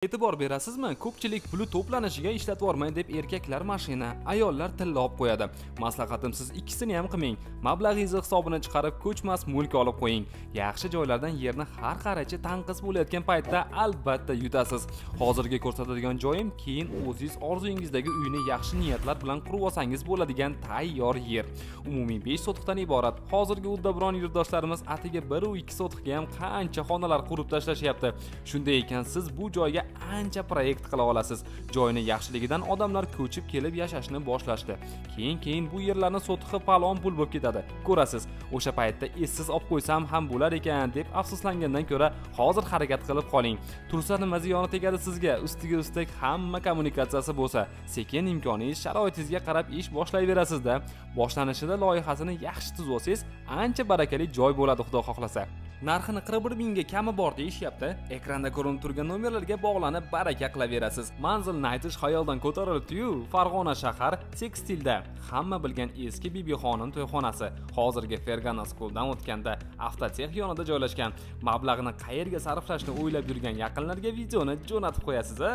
E'tibor berasizmi? Ko'pchilik puli to'planishiga ishlatib yubormay deb erkaklar mashina, ayollar tilla olib qo'yadi. Maslahatim, siz ikkisini ham qilmang. Mablag'ingizni hisobini chiqarib ko'chmas mulk olib qo'ying. Yaxshi joylardan yerni har qarachi tanqis bo'layotgan paytda albatta yutasiz. Hozirgi ko'rsatadigan joyim keyin o'zingiz orzuyingizdagi uyni yaxshi niyatlar bilan qurib olsangiz bo'ladigan tayyor yer. Umumiy 5 sotixdan iborat. Hozirgi uddaburon yurtdoshlarimiz atiga 1 u 2 sotixga ham qancha xonalar qurib tashlashyapti. Shunday ekan, siz bu joyga ancha proyekt qila olasiz. Joyini yaxshiligidan odamlar ko'chib kelib yashashni boshlashdi. Keyin bu yerlarni sotixi palon pul bo'lib ketadi. Ko'rasiz, o'sha paytda essiz olib qo'ysam ham bo'lar ekan deb afsuslangandan ko'ra hozir harakat qilib qoling. Tursa nima ziyoni tegadi sizga? Ustiga ustak hamma kommunikatsiyasi bo'lsa, sekin imkoningiz, sharoitingizga qarab ish boshlayverasizda. Boshlanishida loyihasini yaxshi tuzib olsangiz, ancha barakali joy bo'ladi, Xudo xohlasa. Narxini 41 mingga kami bor deyishyapti. Ekranda ko'rinib turgan nomerlarga bog'lanib baraka qilaverasiz. Manzilni aytish xayoldan ko'tarilibdi-yu. Farg'ona shahar Tekstilda hamma bilgan eski Bibixonim to'yxonasi, hozirgi Fergana Schooldan o'tganda avtotex yonida joylashgan. Mablag'ni qayerga sarflashni o'ylab yurgan yaqinlarga videoni jo'natib qo'yasiz-a?